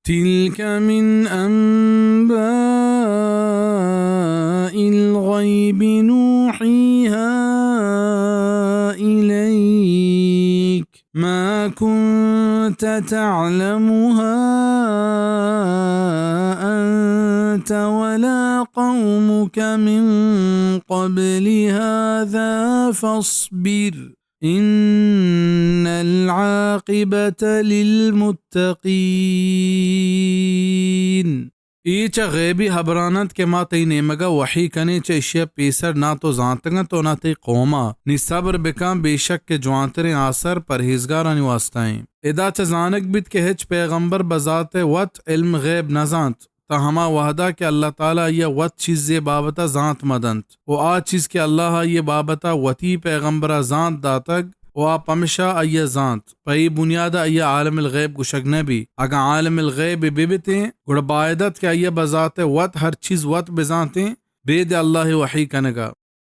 تلك من أنباء الغيب نوحيها إليك ما كنت تعلمها أنت ولا قومك من قبل هذا فاصبر إن العاقبة للمتقين۔ اے چہ غیبی ہبران انت کہ ما تئی نیمگا وحی کنیں، چہ اشیا پیسر نہ تو زانتگ انت و نہ تئی قوما۔ نی صبر بکن، بے شک کہ جوانتریں آسر پرہیزگارانی واسطہ ایں۔ ادا چہ زانگ بیت کہ ہچ پیغمبر بذات وت علم غیب نہ زانت، تا ہما وہدا کہ اللہ تعالی آئیا وت چیزے بابتا زانت مدنت، و آ چیز کہ اللہ آئیے بابتا وتی پیغمبرا زانت داتگ، و آ پمشا آئیا زانت۔ پہ اے بنیادا آئیا عالم الغیب گوشگ نہ بی۔ اگاں عالم الغیب ببتیں، گڑا باید ات کہ آئیا بذات وت ہر چیز وت بزانتیں، بید اللہ وحی کنگا۔